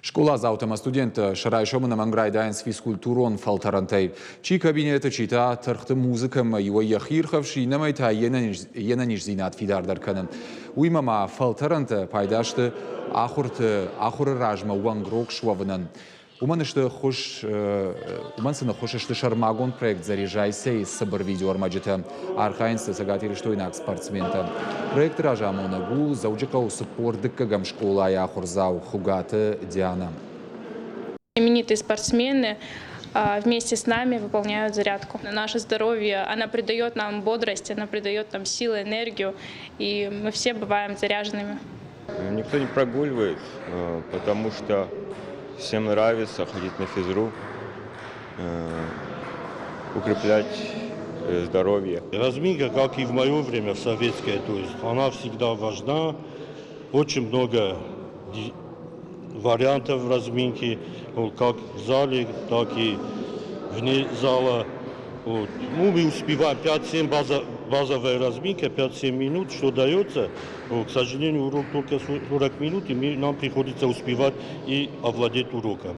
Скъоладзаутӕ ӕмӕ студенттӕ сӕ райсом ӕнӕмӕнг райдайынц физкультурон фӕлтӕрӕнтӕй. Чи кабинеты, чи та тыргъты музыкӕмӕ иуӕй йӕхи ирхӕфсы, иннӕмӕй та йе нӕниздзинад фидардӕр кӕны. Уыимӕ ма фӕлтӕрӕнтӕ пайда сты ахуырты ахуыры размӕ уӕнгрог суӕвынӕн. Уымӕн сты ӕххуыс, уымӕн сын ӕххуыс сты сӕрмагонд проект «Заряжайся»-йы цыбыр видеоӕрмӕджытӕ. Архайынц дзы цӕгатирыстойнаг спортсментӕ. Проекты разамонӕг у Дзӕуджыхъӕуы 42-ӕм скъолайы ахуырдзау Хуыгаты Дианӕ. Именитые спортсмены вместе с нами выполняют зарядку. Наше здоровье, она придает нам бодрость, она придает нам силы, энергию, и мы все бываем заряженными. Никто не прогуливает, потому что всем нравится ходить на физру, укреплять здоровье. Разминка, как и в мое время, в советское, то есть она всегда важна. Очень много вариантов разминки, как в зале, так и вне зала. Вот. Ну, мы успеваем 5-7 база, базовая разминка, 5-7 минут, что дается. Вот, к сожалению, урок только 40 минут, и мы, нам приходится успевать и овладеть уроком.